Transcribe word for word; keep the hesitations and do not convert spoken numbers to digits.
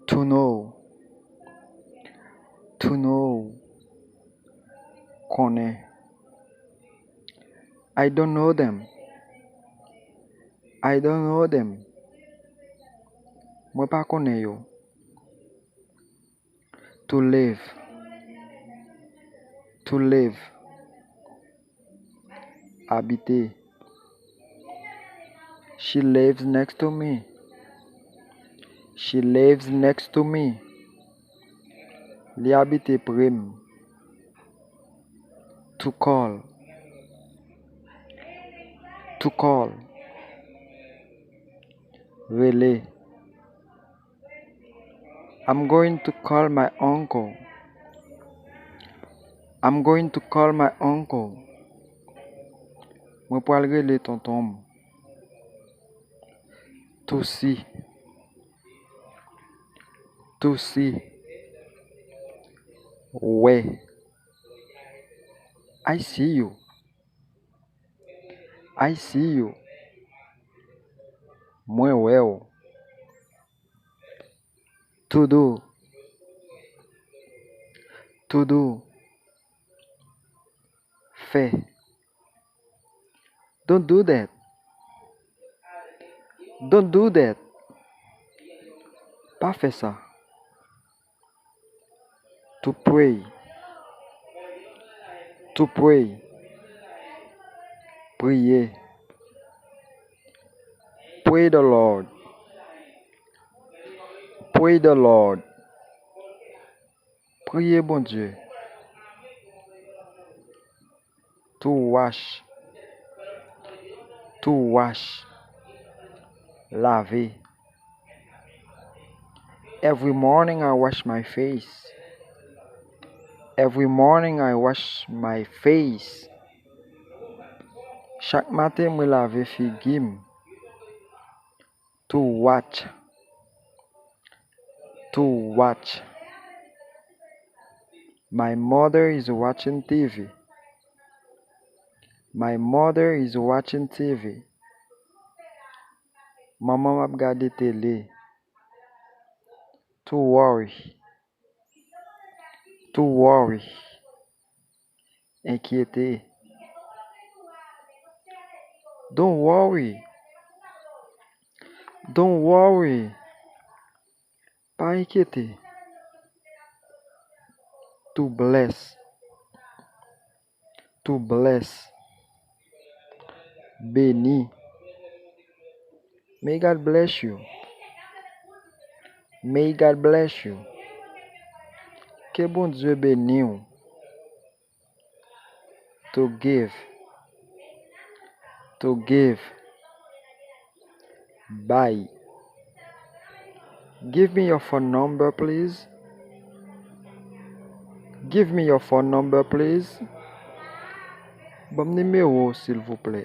To know. To know. Konnen. I don't know them. I don't know them. Mwen pa konnen yo. To live. To live. Abite. She lives next to me. She lives next to me. Li abite pre m. To call. To call. Rele. I'm going to call my uncle. I'm going to call my uncle. Mwen pral rele tonton m. To see. To see. Wè. I see you. I see you. Mwen wè w. To do. To do. Fè. Don't do that. Don't do that. Pa fè sa. To pray. To pray. Priye. Pray the Lord. Pray the Lord. Priye Bondye. To wash. To wash. Lave. Every morning I wash my face. Every morning I wash my face. Chak maten mwen lave figi m. To watch. To watch. My mother is watching T V. My mother is watching T V. Manman m ap gade tele. To worry. To worry. Enkyete. Don't worry. Don't worry. Pa enkyete. To bless. To bless. Beni. May God bless you. May God bless you. Ke Bondye beni w. To give. To give. Bay. Give me your phone number, please. Give me your phone number, please. Ban m nimewo w, silvouplè.